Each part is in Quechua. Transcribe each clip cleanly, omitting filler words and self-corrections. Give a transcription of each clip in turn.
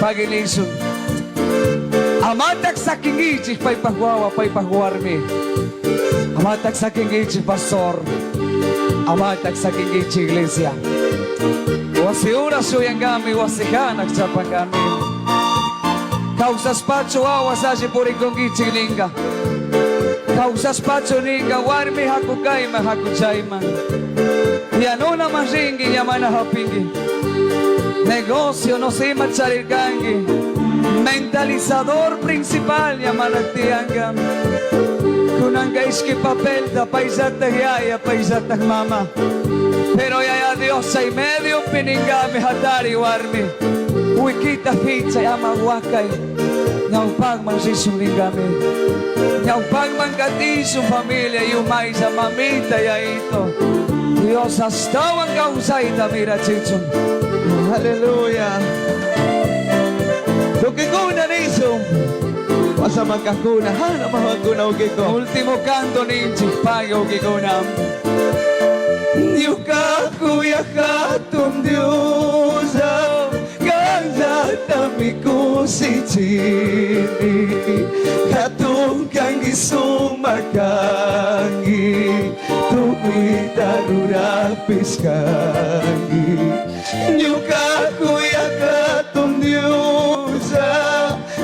Paginishun. Amatak sakingichik paypaq wawa, paypaq warmi. Amatak sakingichik pastor. Amatak sakingichik iglesia. Wasi ura shuyangami, wasi hanak chapangami. Kawsaspachu wawas alli purikunkichik ninga. Kawsaspachu ninga warmi haku kayman haku chayman. Yanunaman rinki ña mana hapinki. Negocio no se ima charirkanki. Mentalizador principal ña mana tiyanka. Kunanka ishki papelta payllatak yaya payllatak mama. Pero yaya Dios chay medio piningami hatari warmi. Wikita pichay ama wakay. Ñawpaqman rishun ningami. Ñawpaqman katishun familia yumaylla mamita yayito. Dios astawan kawsayta mirachichun. Aleluya. Tukikuna nisun. Pasamakakuna, hana mahakuna ukiko. Último canto ninchik paga ukikuna. Ñuka kuyaq hatun Dios, qamllatami kushichini. Hatun kanki sumaq kanki, tukuyta ruraqpis kanki. Ñuka kuyaq hatun Dios,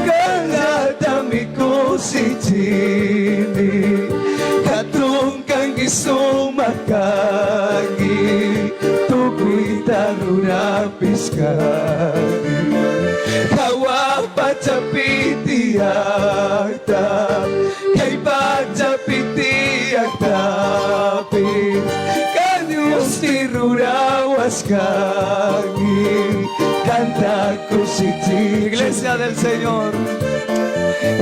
qamllatami kushichini. Hatun kanki sumaq kanki, tukuyta ruraqpis kanki. Jahua pachapi tiyaqta, kay pachapi tiyaqtapis, kan Dios rurawashkanki, qamta kushichi. Iglesia del Señor.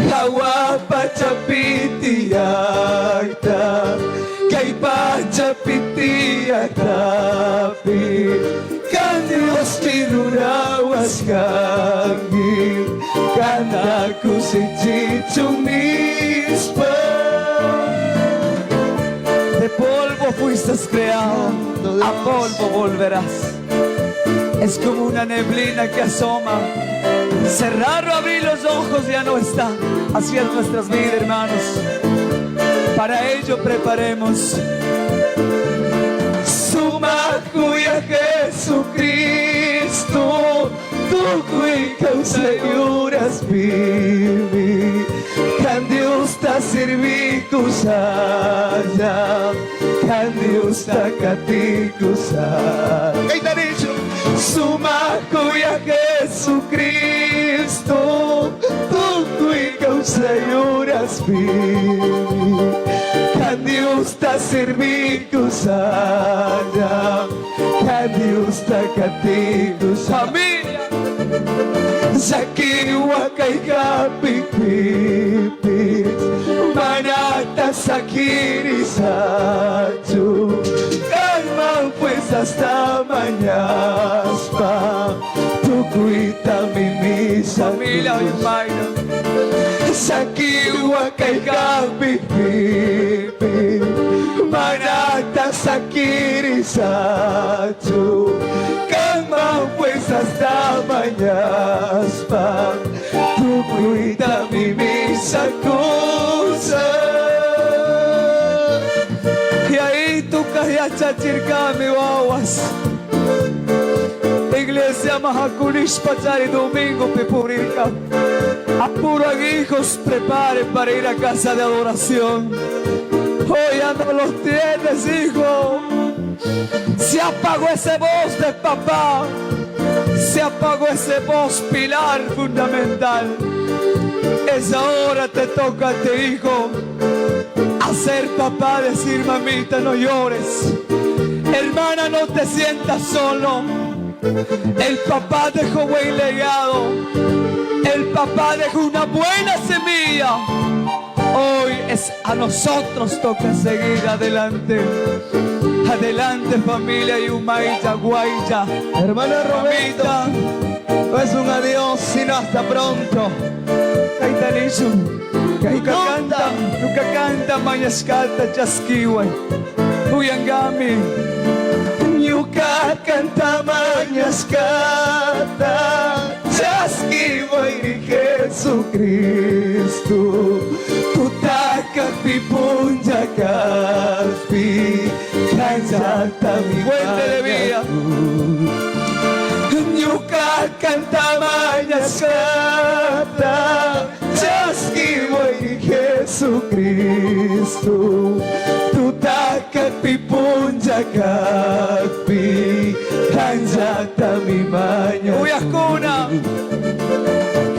Jahua pachapi tiyaqta, kay pachapi tiyaqtapis, kan Dios rurawashkanki, qamta kushichichun nispa. De polvo fuiste creado, a polvo volverás. Es como una neblina que asoma. Cerrar o abrir los ojos ya no está. Así es nuestras vidas, hermanos. Para ello preparemos. Sumaq kuyaq Jesucristo, tukuy kawsay uraspimi, kan Diosta sirvikushalla, kan Diosta katikusalla. Kayta nisun. Sumaq kuyaq Jesucristo, tukuy kawsay uraspimi, kan Diosta sirvikushalla, kan Diosta katikusalla. Familia. Llakiy waqay hap'iqtinpis, manata saqirisaqchu, qanman fuerzasta mañaspa, tukuyta mimisha. Familia, Mayra. Llakiy waqay hap'iqtinpis, manata saqirisaqchu, qanman fuerzasta mañaspa, tukuyta mimishakusaq. Y ahí tu yachachirkami wawas. Iglesia mahakunishpa chay domingo pipurirka. Apuran hijos, preparen para ir a casa de adoración. Hoy ya no los tienes, hijo. Se apagó ese voz de papá. Se apagó ese voz pilar fundamental. Es ahora te toca a ti, hijo, hacer papá, decir: "Mamita, no llores. Hermana, no te sientas solo. El papá dejó buen legado. El papá dejó una buena semilla. Hoy es a nosotros toca seguir adelante. Adelante, familia Yumaycha, Guaycha." Hermano Roberto, Mamita, no es un adiós, sino hasta pronto. Kayta nisun. Ñuqa qamta, ñuqa qamta mañasqata chaskiway. Uyangami. Ñuqa qamta mañasqata chaskiway. Jesucristo, tutakakpi punlla kakpi, kanllatami Fuente de vida. Ñuka kanta mañashkata chaskiway Jesucristo, tutakakpi punlla kakpi, kanllatami mañakuni. Uyajkuna.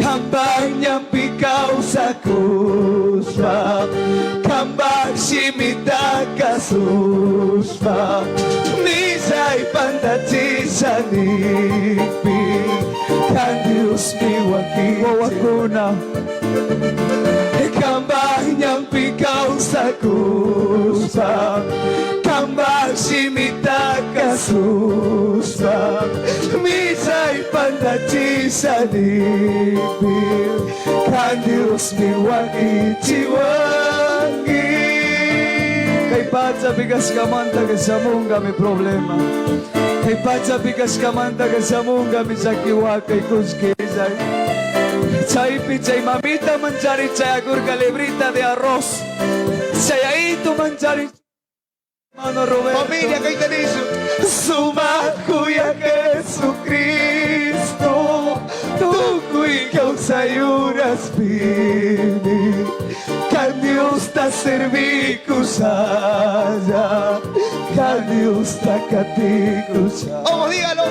Kampak ñanpi kawsakushpa, kampak shimita kasushpa, millay pantachisha nikpi, kan Diosmi Wawakuna. Kampak ñanpi kawsakushpa, kampak shimita kasushpa, millay pantachisha nikpi, kan Diosmi wakichiwanki. Kay pachapi kashkamanta que shamunga mi problema. Kay pachapi kashkamanta que shamunga mi llaki wakay kushkillay. Chaypi chay mamita manchari chayakurka librita de arroz. Chayayito manchari. Mano Roberto. Familia, kayta nishun. Sumak kuyaq Jesucristo, tukuy kawsay uraspimi, kan Diosta servikushalla, kan Diosta katikusha. Vamos, dígalo.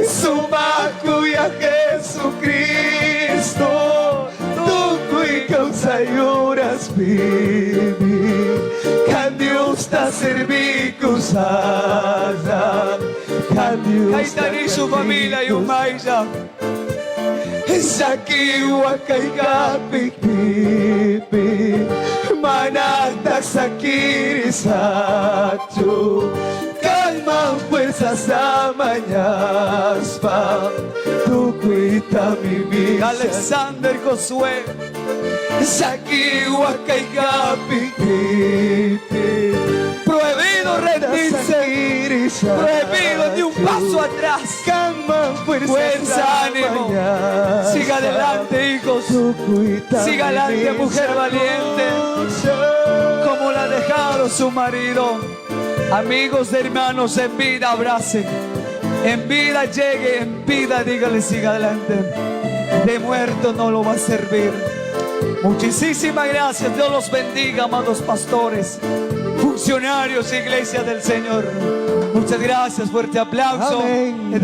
Sumak kuyaq Jesucristo, tukuy kawsay uraspimi, kan Diosta servikushalla, kan Diosta Kayta nisun familia y umaylla. Llaki wakay kapikpipi, manataq sakirisaqchu, kanman fuerzasta mañaspa, tukuytami Alexander Josué. Llaki wakay kapikpipi, Prohibido rendirse. Prohibido ni un paso atrás. Kanman Fuerza, ánimo. Siga adelante, hijos. Siga adelante, mujer valiente. Como la ha dejado su marido. Amigos, hermanos, en vida abracen. En vida llegue, en vida dígale, siga adelante. De muerto no lo va a servir. Muchísimas gracias. Dios los bendiga, amados pastores, funcionarios, iglesia del Señor. Muchas gracias. Fuerte aplauso. Amén.